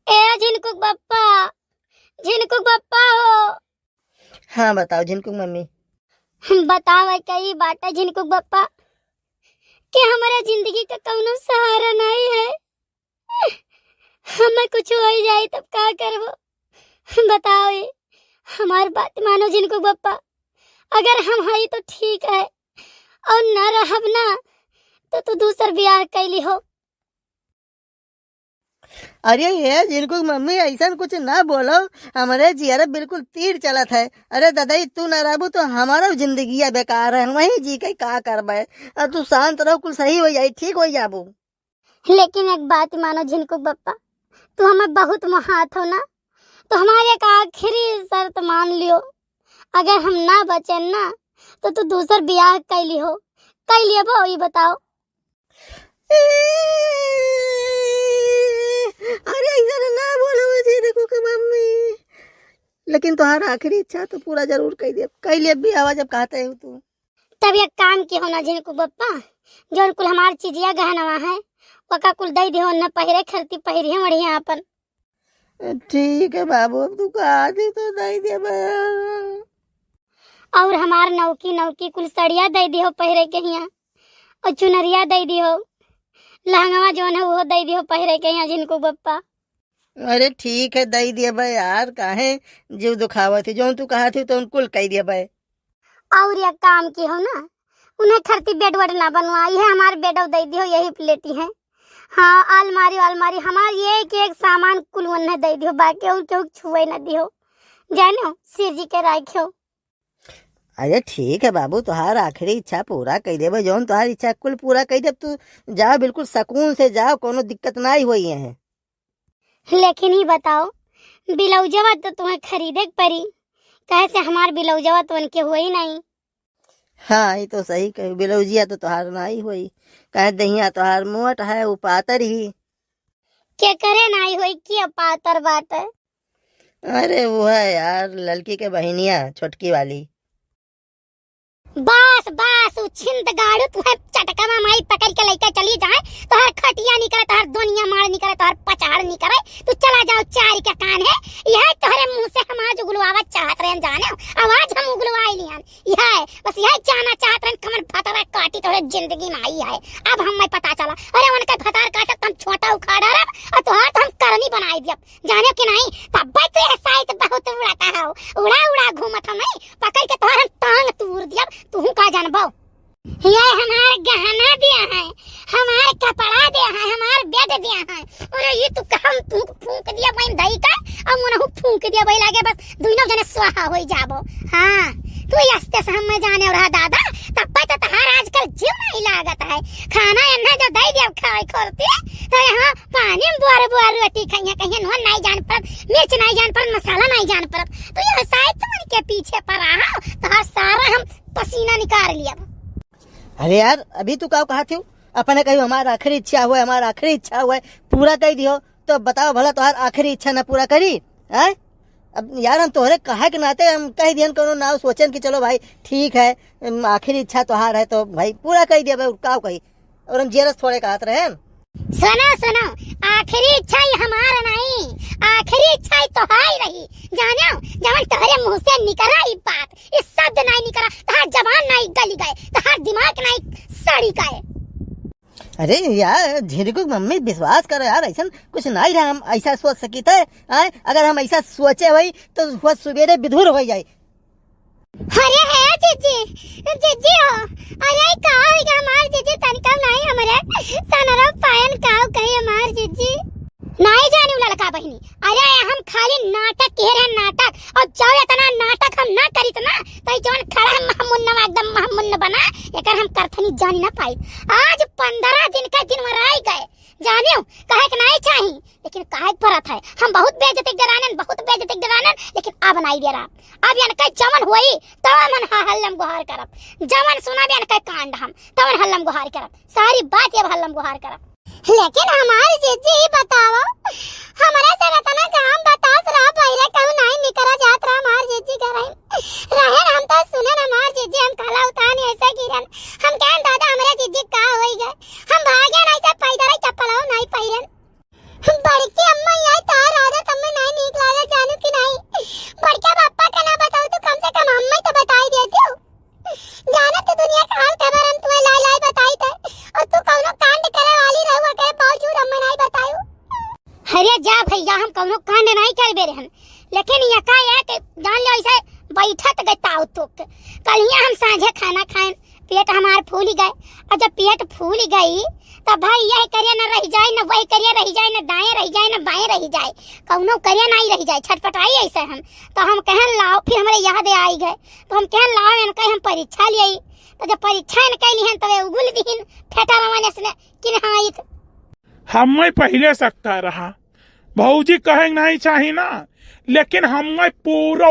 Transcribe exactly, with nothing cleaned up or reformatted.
ए झिनकुक बप्पा, झिनकुक बप्पा हो। हाँ, बताओ झिनकुक मम्मी। बताओ, है कई बात है झिनकुक बप्पा कि हमरे जिंदगी का कौनो सहारा नहीं है। हमें कुछ हो ही जाए तब का करबो? बताओ, ए हमार बात मानो झिनकुक बप्पा, अगर हम हई तो ठीक है, और ना रहब ना तो तू दूसर बियाह कैली हो। अरे ये झिनकुक मम्मी, ऐसन कुछ ना बोलो, हमरे जियरा बिल्कुल तीर चलत है। अरे ददई, तू ना रहबू तो हमारो जिंदगिया बेकार है, हम वहीं जी के का करबे? अब तू शांत रहो, कुल सही हो जाई, ठीक हो जाबू। लेकिन एक बात मानो झिनकुक बप्पा, तू हमें बहुत मोहात हो ना, तो हमारी एक आखिरी शर्त मान लियो, अगर हम ना बचेन ना तो तू दूसर बियाह कैली हो, कैली हो, ई बताओ। अरे ऐसा ना बोलो झिनकुक मम्मी, लेकिन तोहार आखिरी इच्छा तो पूरा जरूर कई देब, कई लेब बियाह जब कहते हो तू। तब एक काम की हो ना झिनकुक बप्पा, जौन कुल हमार चीजिया गहनवा है, ओका कुल दई दिहो, न पहिरे खरती पहिरी है बढ़िया अपन। ठीक है बाबू, अब तू कहा थी तो दई देबे। और हमार नौकी नौकी कुल सड़िया दई दिहो पहिरे के हिया, और चुनरिया दई दिहो, लहंगवा जौन है वो दई दिहो पहिरे के हिया झिनकुक बप्पा। अरे ठीक है, दई देबे यार, काहे जीव दुखावत है, जौन तू कहा थी तो उनकुल कई देबे। और एक काम की हो ना, उन्हें खरती बेड वेड ना बनवा, ये हमार बेड दई दिहो, यही पे लेटी है। हाँ, अलमारी अलमारी हमार एक एक सामान कुल उन्हें दई दिहो, बाकी और केहू छुए ना दिहो, जानो सिर जी के राखियो। अरे ठीक है बाबू, तोहार आखिरी इच्छा पूरा कई देबे, जौन तोहार इच्छा कुल पूरा कई देब। तू जाओ, बिल्कुल सुकून से जाओ, कोनो दिक्कत ना ही होई है। लेकिन ही बताओ, ब्लाउजवा तो तुम्हें खरीदे के पड़ी, कहे से हमार ब्लाउजवा तो उनके होई नहीं। हाँ, ये तो सही कही, ब्लाउजिया तो तोहार ना ही होई, कहे दहिया तोहार मोट है, वो पातर ही। के करे ना ही होई, के पातर बाटे? अरे वो है यार, लड़की के बहिनिया, छोटकी वाली। बस, बस, उछिंद गाड़ू, तुम्हें चटकवा माई पकड़ के लइके चली जाए, तोहर खटिया निकरे, तोहर दुनिया मार निकरे, तोहर पचाड़ निकरे, तू चला जाओ चारी के कान है। यह तोहरे मुंह से हम आज उगलवावा चाहत रहन जाने, अब आज हम उगलवाई लिहन। यह, बस यह जाना चाहत रहन, कमन भतरा काटी तोहरे जिंदगी में आई है। अब हम मैं पता चला, अरे उनके भतार काटब तो हम छोटा उखाड़ा रब, और तोहार तो हम करनी बनाई दियब। जाने के नहीं, तब्बे तू ये साइत बहुत उड़ाता हो, उड़ा उड़ा घूमत हो नहीं, पकड़ के तोहर हम टांग तूर दियब, तू का जानबो। ये हमार गहना दिया है, हमार कपड़ा दिया है, हमार बेड दिया है, और ये तू हम तू फूंक दिया बहन दई का, और मुनहु फूंक दिया वही लागे, बस दोनों जने स्वाहा होई जाबो। हाँ, तू यस्ते से हम मैं जाने रहा दादा, तब्बे तो तहार आजकल जीव नहीं लागत है। खाना एन्ने जो दई दिया खाए खोलती, तो यहाँ पानी में बुआर बुआर रोटी खाइए, कहिए नून नहीं जान परत, मिर्च नहीं जान परत, मसाला नहीं जान परत। तो यह साइत मन के पीछे पड़ा हो, तो हर सारा हम पसीना निकाल लिया। अरे यार, अभी तू का कहा थी? अपने कही हमार आखिरी इच्छा हुआ है, हमार आखिरी इच्छा हुआ है, पूरा कई दियो। तो बताओ भला, तोहार आखिरी इच्छा ना पूरा करी? हैं? अब यार, हम तोहरे कहे के नाते हम कह दियन, कोनो नाव सोचन कि चलो भाई, ठीक है, अम, आखिरी इच्छा तोहार है, तो भाई पूरा कई दिया भाई, और का कही? और हम जेरस थोड़े कहत रहे। सुनो, सुनो, आखिरी इच्छा ही हमार नहीं, आखिरी इच्छा ही तोहार रही। जानो, जवन तोहरे मुंह से निकला ई बात, ई शब्द नहीं निकला, तोहार जबान नहीं गली गए, तोहार दिमाग नहीं सड़ी गए। अरे यार, झिनकुक मम्मी, विश्वास करो यार, ऐसन कुछ नहीं रहा, हम ऐसा सोच सकित है। आय, अगर हम ऐसा सोचे होई, तो हुआ सुबेरे विधुर हो जाए। अरे हे जीजी, जीजी हो, अरे का हो गया हमार जीजी, तनिका नहीं हमरे सनरो पायन का हो गई हमार जीजी। नहीं जानी लड़का बहिनी, अरे हम खाली नाटक किहे रहे, नाटक, और जब इतना नाटक हम ना करित ना, तो ई जौन खड़ा है महमुन्ना, एकदम महमुन्न बना, एकर हम करथनी जानी ना पाई। आज पंद्रह दिन के दिन मराई गए, जानियो, कहे के नहीं चाही, लेकिन कहे के परत है। हम बहुत बेइज्जती के डरानन, बहुत बेइज्जती के डरानन, लेकिन अब नहीं डरा। अब इनके जवन होई, तवन हम हल्लम गुहार करब। जवन सुनब इनके कांड हम, तवन हल्लम गुहार करब। सारी बात ये अब हल्लम गुहार करब। लेकिन हमार जीजी बताओ, हमरा से इतना काम बतास रहा, पहले कहूँ नहीं निकला जात रहा हमार जीजी घर। रहन हम तो सुनन हमार जीजी, हम काला उतान ऐसे गिरन। हम कहन दादा हमरे जीजी का होई गए। हम भागन ऐसे पैदल ही चप्पल हो नहीं पहिरन। बड़की अम्मा यही तार या हम कौनो कांड नहीं करबे रहन, लेकिन यका ये कि जान लो ऐसे बैठत गए ताऊ तोक। कल ही हम सांझे खाना खाएन, पेट हमार फूल गए, और जब पेट फूल गई तब भाई यह करिया न रह जाए, न वह करिया रह जाए, न दाएं रह जाए, न बाएं रह जाए, कौनो करिया नहीं रह जाए, छटपटाई ऐसे हम। तो हम कहन लाओ, फिर हमारे याद आई गए, तो हम कहन लाओ इनका हम परीक्षा लिए। तो जब परीक्षा इनका लिहन तब उगुल दिहिन फेटा रवाने से कि हाँ इत। हमें पहले सकता रहा, भौजी कहे नहीं चाही ना, लेकिन हमें पूरा